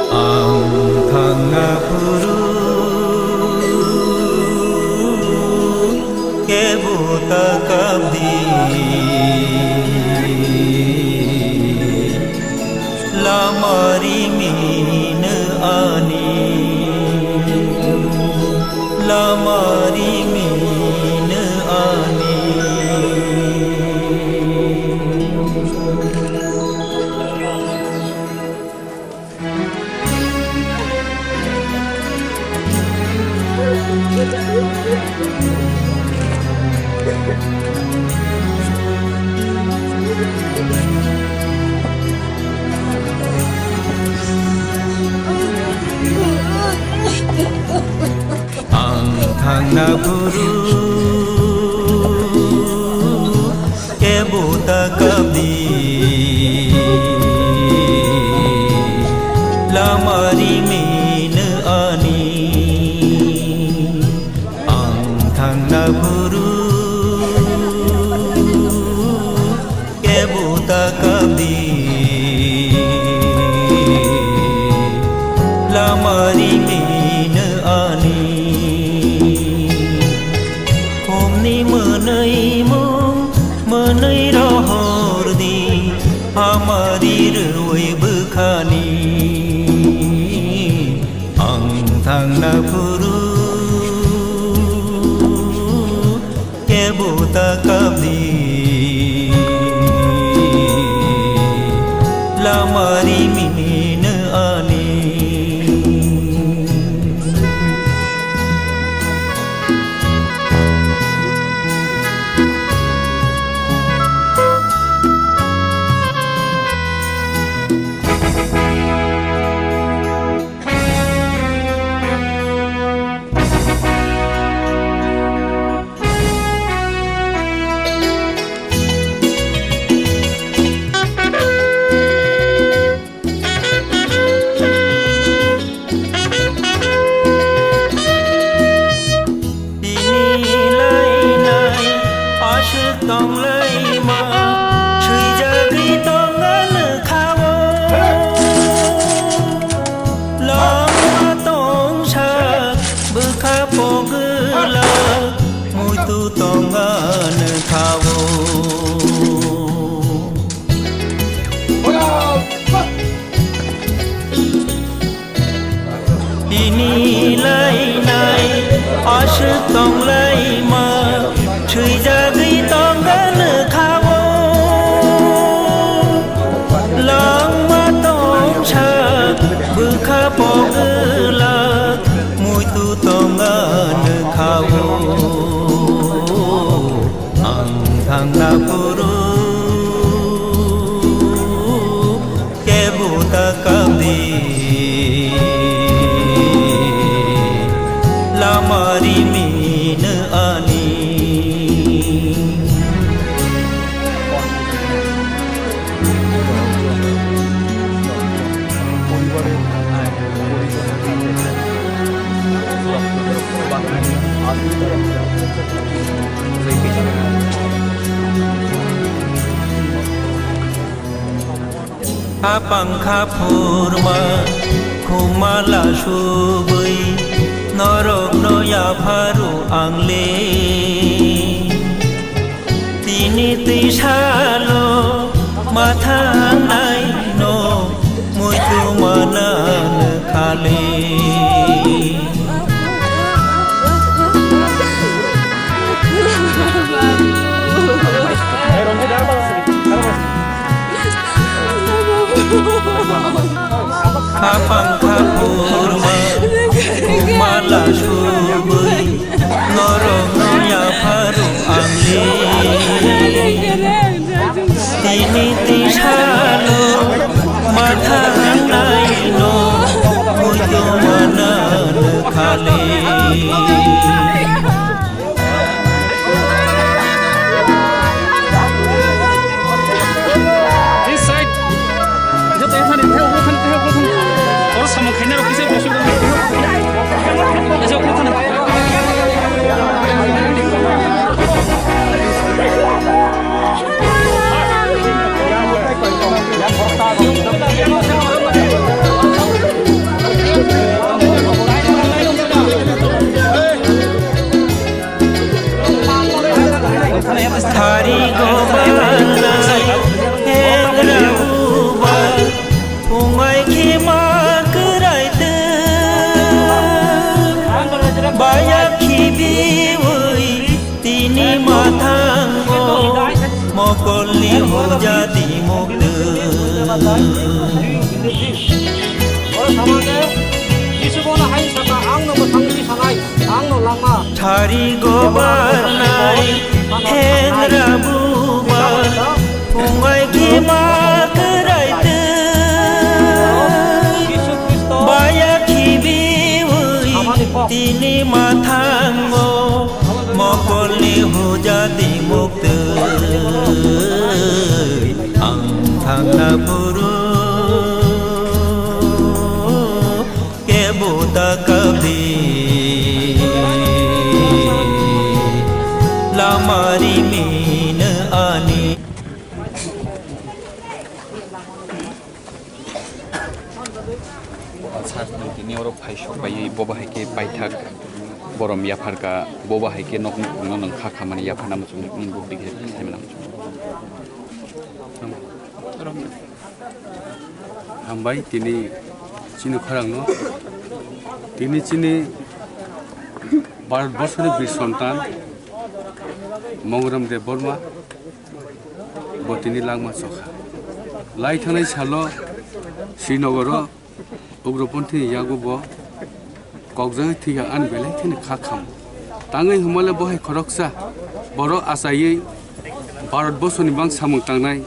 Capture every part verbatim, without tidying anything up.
Ang thangna phuru kebo ta kapdi. Lama rimino ani, lama rimino ani. Ang thangna phuru kebo ta kapdi. Lama rimino ani. Ang thangna phuru kebo ta kapdi. Lama rimino ani. Khumni mwnwi mung mwnwi rohordi, hamari rwi bwkhani. Ang thangna phuru kebo ta kapdi. Lama rimino ani. Tini lainai aswk tonglaima, swijagwi tongna nokha-o. Langma tongsa bwkha pogwlak, muitu tongna nokha-o. Tini lainai aswk tonglaima, swijagwi tongna nokha-o. Langma tongsa bwkha pogwlak, muitu tongna nokha-o. Ang thangna phuru kebo ta kapdi. Lama rimino ani. Hapang kha phurma khumala subwi norokno yapharu ang le. Tini twi salo ma thangnai no muitu mana nokha le. Hapang kha phurma khumala subwi norokno yapharu ang le. Tini Gobarnai hengra bubar, phungai khima kwraitwi, baya khibiwi tini mathango, mokolni hujadi muktwi. Oro samade Jisu bono hai saka, "Ang no mwthangwi sanai, ang no langma." Thari gobarnai hengra bubar, phungai khima kwraitwi, baya khibiwi tini mathango, mokolni hujadi muktwi. Ang thangna phuru kebo ta kabi lama rimino ani. Sir, tini oro phaisok bai bo bahai khe paithak borom yapharkha, bo bahai khe nok nukhungno nwng kha khamani yapharna muchung, nwng buk dikhe saimano muchung. Hambai tini chini khorangno, tini chini Bharat borsoni bir sontan Mongram Debbarma bo tini langma chokha. Lai thangnai salo Srinogoro ugroponthini yago bo kokjagwi thwikha, ani belai kheno kha kham. Tangwi hwnmale bo hai khoroksa borok achaiwi Bharat borsoni bang samung tangnai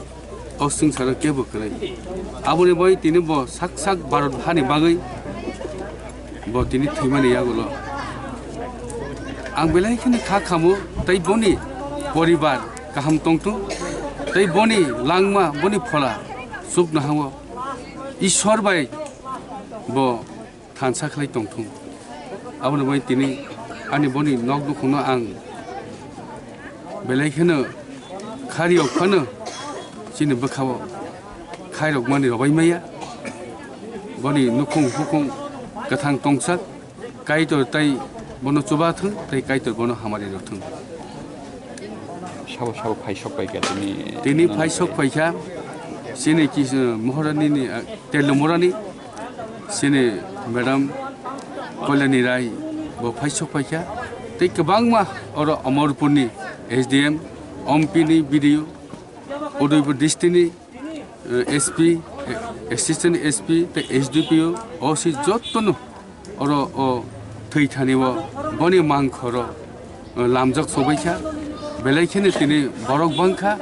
o swngcharo kebo kwrwi. Aboni bagwi tini bo sak sak Bharat hani bagwi bo tini thwimani yagulo. Ang belai kheno kha khamo tei boni poribar kaham tongthung tei boni langma, boni phola chuknohao Ishwar bai bo thansa khlai tongthung. Aboni bai tini ani boni nok nukhungno ang belai kheno khariyok phano chini bwkhao khairokmani robai maya. Boni nukhung hukhung kwthang tongsak, Kaitor tai bono chuba thung tei Kaitor bono hamari rw thung. Sabo sabo phaisok paikha tini. Tini phaisok paikha chini kis-, Moharani ni, ah, Telumurani. Chini madam Kalyani Rai bo phaisok paikha. Tei kwbangma oro Amarpurni S D M, Ompini B D O, Udaipur district ni, eh, S P, eh, assistant S P tei S D P O, O C jotono oro o thwi thani o boni mangkhoro lamjak sobaikha, belai kheno tini borok bangkha,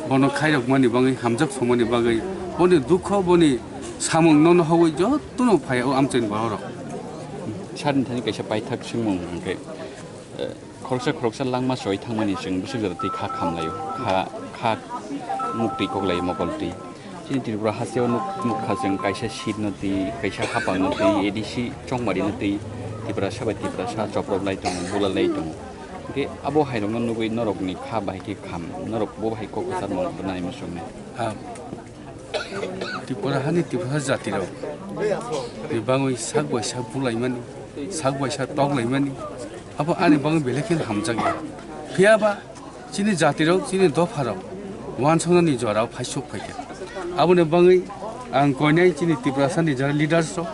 bono khairokmani bagwi, hamjak somani bagwi, boni dukho, boni samung nono hogwi jotono phai o amchaini borok rok. Sir ni thani kaisa paithak swngmung hwnkhe, eh, khoroksa khoroksa langma soi thangmani chwng bwswk jora twi kha khamlaio, kha, kha muktwi koklaio mokol twi. Chini Tripura hasteo nuk-, nukha chwng kaisa seat no twi, kaisa hapang no twi, A D C chongmari no twi, Tiprasa bai Tiprasa choprok lai tongo, bula lai tongo. Hwnkhe abo hai rok no nugwi norok ni kha bahai khe kham, norok bo bahai kok kwchar mung rwnai muchung nai. Ha. Tripura hani Tiprasa jati rok ni bangwi sak bai sak bulaimani, sak bai sak toklaimani, abo ani bangwi belai khe hamjakya. Phiya ba, Chini jatirok, chini dopharok wansoknani jorao phaisok phaikha. Aboni bagwi ang koinai chini Tiprasani jara leaders rok,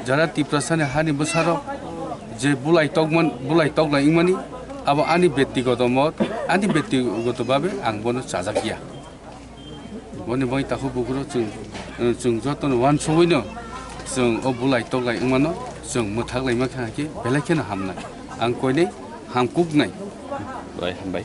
jara Tiprasani hani bwsarok je bulai tokman, bulai toklai wngmani, abo ani bektigoto mot, ani bektigoto babe ang bono chajakya. Boni bagwi takhuk bukhurok chwng, chwng jotono wansugwino chwng o bulai toklai wngmano chwng mwthaklaima khe belai kheno hamnai. Ang koinai Hamkuk nai. Bai, hambai.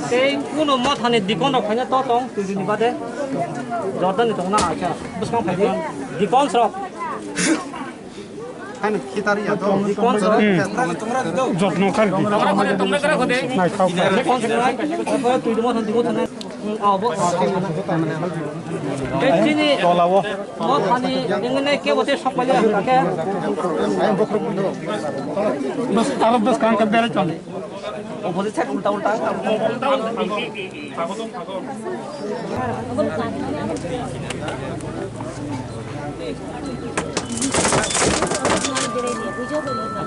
Tei kuno mothani dikon rok khaina to tong, twi dini bade. Jordan ni tong na, acha. Bwskang phai di. Dikon rok. Haino khitar ya to. Dikon rok. Jotno kar di. Naithok kar. Dikon rok. Twi dimo thang, dimo thang. Chini tola o. Mo thani, nini ne kebo te sok paile ang kake. Bas, aro bas kang ka bere chon. Opposite side ulta ulta.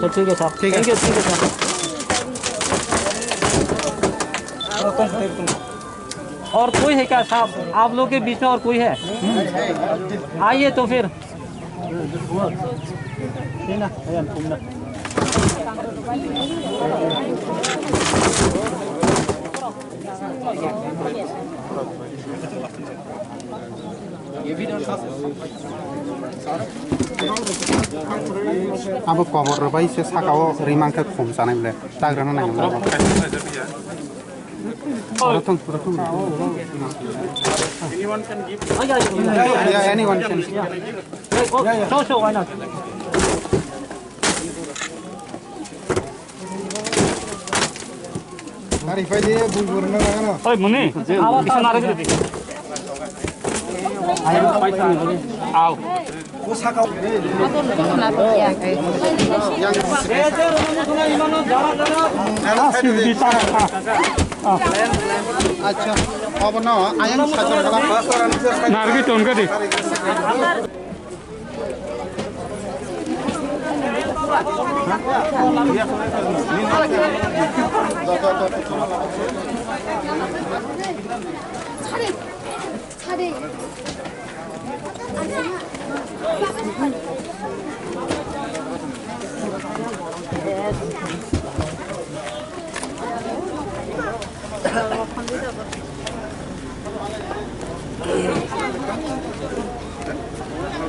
अच्छा, ठीक है साहब। ठीक है। Thank you, thank you, sir। और कोई है क्या साहब, आप लोग के बीच में और कोई है? आइए तो फिर। Abo kobor rwbai se saka o ri mankhe khum chanai ble. Tagrana nai. Oro thung, oro thung. Yeah, anyone can. Ari phai de, bul bul na na. Oi, Muni. Awa ta nare gidi. Aw. Acha, abono ayang sajor gala. Nargi tongka di.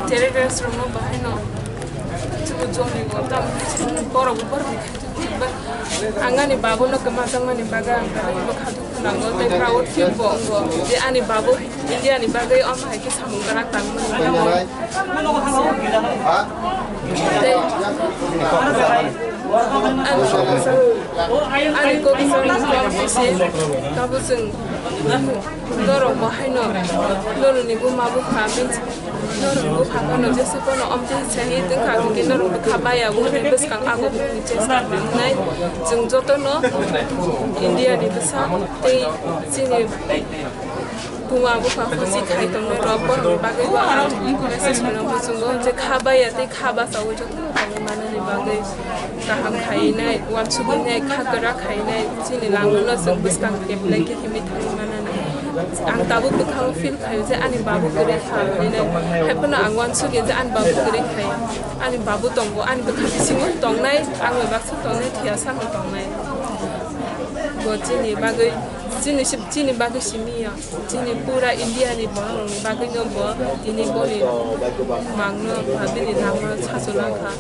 Terrorist rokno bahaino chwng join wngo, tamo borok bo borok ni khe chwng ba. Ang ani babono kwmajakmani bagwi ang belai bwkha dukhu nango tei proud feel bo wngo je ani babo India ni bagwi omo hai khe samung kwrak tangmani. Tei Ani kok sa, ani kok sa ni kok si se, tabo chwng norok bo haino, norok ni buma bupha, norok ni bupha phano jesa phano omtwi se hi tongkha, hwnkhe norok bwkha baya, wngkhe bwskang abo ni chesta nai. Chwng joto no India ni bwsa tei chini Buma bupha khusi khai tongnai rok, borokni bagwi bo ang message rwna muchungo je kha baya tei kha bachaui jotono tongwi manani bagwi kaham khainai, uansugwinai, kha kwrak khainai, chini langmano chwng bwskang kheplai khe himwi thangwi manani. Ang tabuk bwkhango feel khaio je ani babu kwrwi kha hinwi, hai phano ang uansukya je ani babu kwrwi khai, ani babu tongo, ani bwkha bisingo tongnai, ang bai baksa tongnai, thwiya sano tongnai. Bo chini bagwi, chini si-, chini bagwi simi ya. Chini pura India ni borok rok ni bagwi no bo tini boni mang no ba bini lama no sasu langkha.